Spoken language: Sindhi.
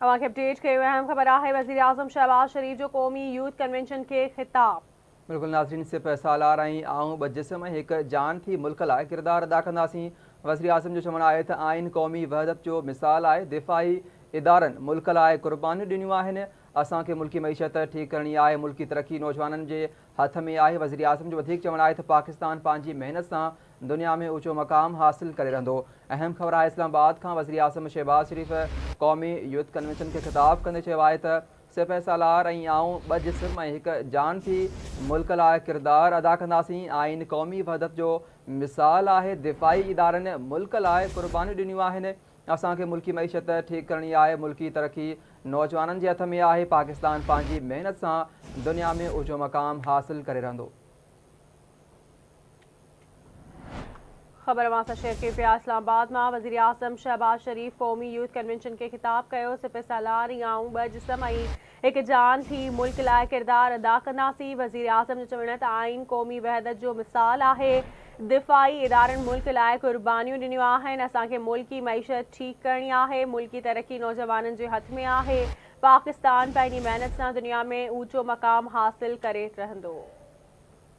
اوهان کي اپڊيٽ ڪيون اهم خبر آهي وزيراعظم شهباز شريف جو قومي يوٿ ڪنوينشن کي خطاب. بلڪل ناظرين سپهه سالار ۽ آئون ٻه جسم ۽ هڪ جان ٿي ملڪ لاء ڪردار ادا ڪنداسين وزيراعظم جو چوڻ آهي ته آئين قومي وحدت جو مثال آهي دفاعي ادارن ملڪ لاء قربانيون ڏنيون آهن اسان کي ملڪي معيشت ٺيڪ ڪرڻي آهي ملڪي ترقي نوجوانن جي هٿ ۾ آهي وزيراعظم جو وڌيڪ چوڻ آهي ته پاڪستان پنهنجي محنت سان دنيا ۾ اوچو مقام حاصل ڪري رهندو. اهم خبر آهي اسلام آباد کان وزيراعظم شهباز شريف قومي يوٿ ڪنوينشن کي خطاب ڪندي چيو آهي ته سپهه سالار ۽ آئون ٻه جسم ۽ هڪ جان ٿي ملڪ لاء ڪردار ادا ڪنداسين، آئين قومي وحدت جو مثال آهي، دفاعي ادارن ملڪ لاء قربانيون ڏنيون آهن، اسان کي ملڪي معيشت ٺيڪ ڪرڻي آهي، ملڪي ترقي نوجوانن جي هٿ ۾ آهي، پاڪستان پنهنجي محنت سان دنيا ۾ اوچو مقام حاصل ڪري رهندو. خبر اوهان سان شيئر ڪيون پيا اسلام آباد مان وزيراعظم شهباز شريف قومي يوٿ ڪنوينشن کي خطاب ڪيو سپهه سالار ۽ آئون ٻه جسم ۽ هڪ جان ٿي ملڪ لاء ڪردار ادا ڪنداسين وزيراعظم جو چوڻ ته آئين قومي وحدت جو مثال آهي دفاعي ادارن ملڪ لاء قربانيون ڏنيون آهن اسان کي ملڪي معيشت ٺيڪ ڪرڻي آهي ملڪي ترقي نوجوانن جي هٿ ۾ آهي پاڪستان پنهنجي محنت سان دنيا ۾ اوچو مقام حاصل ڪري رهندو.